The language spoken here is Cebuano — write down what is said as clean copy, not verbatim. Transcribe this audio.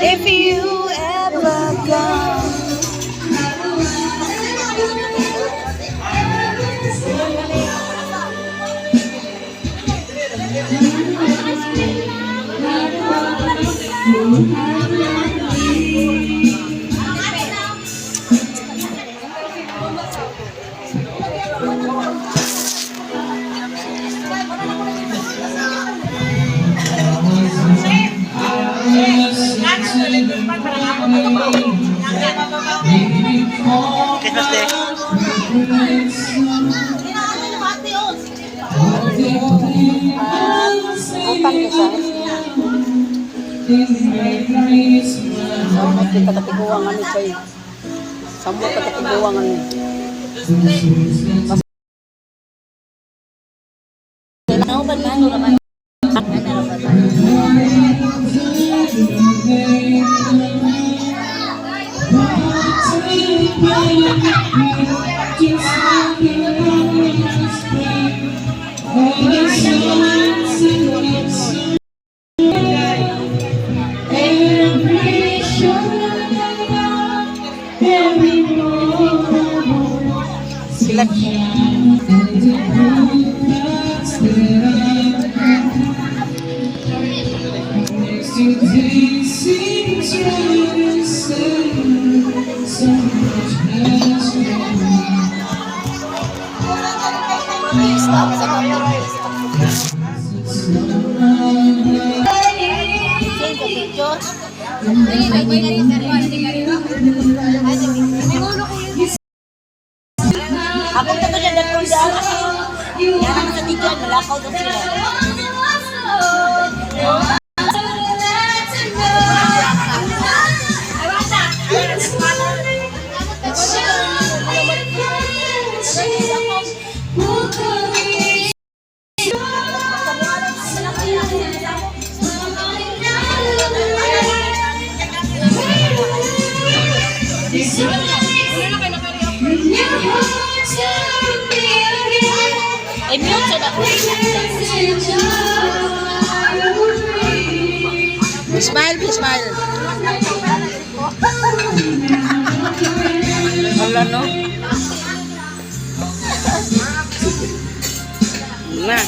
If you ever come. Christmas Day. Utang ko sa. Samot kita katiguangan ni kay. Samot ka katiguangan ni. Sila. Ako to dyan nagkong daan. Yan ang sa tiyan, malakaw daw sila. Ay, mute sa dako. Smile, be smile. Wala no? Na.